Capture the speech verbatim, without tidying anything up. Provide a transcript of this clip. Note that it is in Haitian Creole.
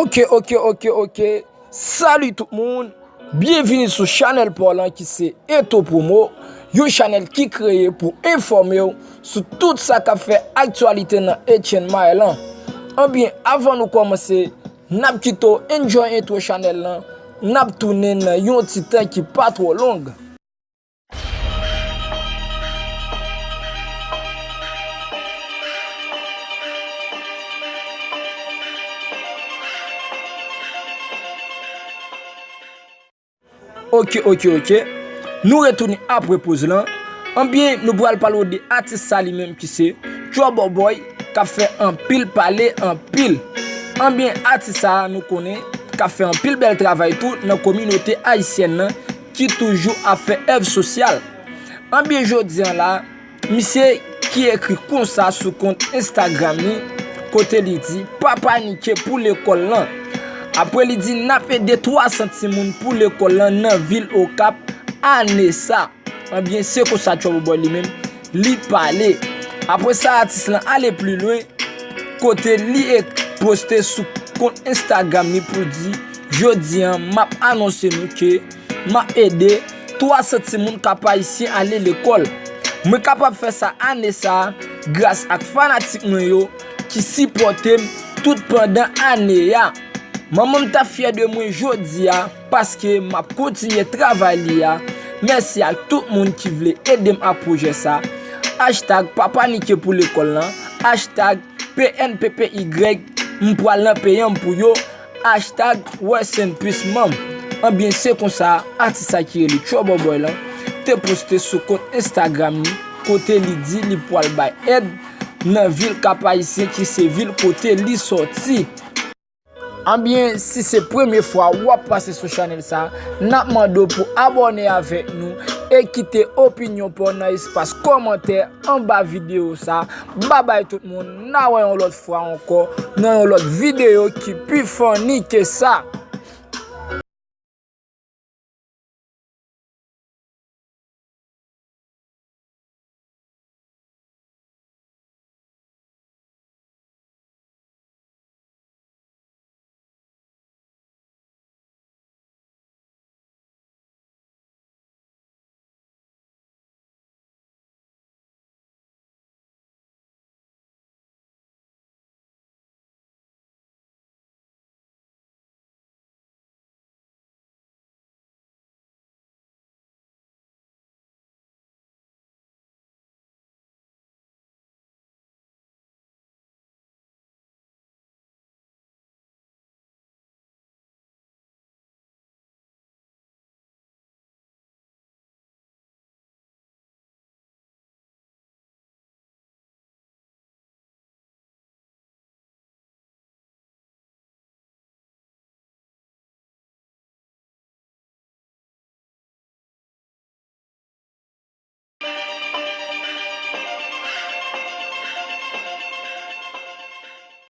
Ok, ok, ok, ok. Salut tout moun. Byenvini sou chanèl pa w lan ki se Eto Promo, yon chanèl ki kreye pou enfòme w sou tout sa k ap fè aktyalite nan Etienne Maël lan. Anbyen, avan nou kòmanse, n ap kite w enjoy entwo chanèl lan, n ap tounen nan yon ti tan ki pa twò long. Ok, ok, ok. Nou retounen apre poz lan. Anbyen, nou pral pale w de atis sa li menm ki se Trouble Boy, k ap fè anpil pale, anpil. Anbyen, atis sa a nou konnen k ap fè anpil bèl travay tou nan kominote ayisyèn nan ki toujou ap fè èv sosyal. Anbyen, jodi a la, misye ki ekri konsa sou kont Instagram li, kote li di, "Pa panike pou lekòl lan." Apre li di, "N ap ede twa san timoun pou lekòl lan nan vil Okap ane sa." Anbyen, se konsa Trouble Boy li menm, li pale. Apre sa, atis lan ale pli lwen, kote li ek-, poste sou kont Instagram li pou l di, "Jodi a, m ap anonse nou ke m ap ede twa san timoun Kap Ayisyen ale lekòl. Mwen kapab fè sa ane sa a gras ak fanatik mwen yo ki sipòte m tout pandan ane a. Manman m t ap fyè de mwen jodi a paske m ap kontinye travay li a. Mèsi ak tout moun ki vle ede m ak pwojè sa. Hashtag pa panike pou lekòl lan. Hashtag P N P P Y, m pral nan peyi an pou yo. Hashtag rest in peace, manm." Anbyen, se konsa, atis sa ki rele Trouble Boy lan te poste sou kont Instagram li, kote li di li pral bay èd nan vil Kap Ayisyen, ki se vil kote li sòti. Anbyen, si se premye fwa w ap pase sou chanèl sa, n ap mande w pou abòne avèk nou e kite opinyon pa w nan espas kòmantè anba videyo sa. Babay tout moun, n a wè yon lòt fwa ankò nan yon lòt videyo ki pi funny ke sa.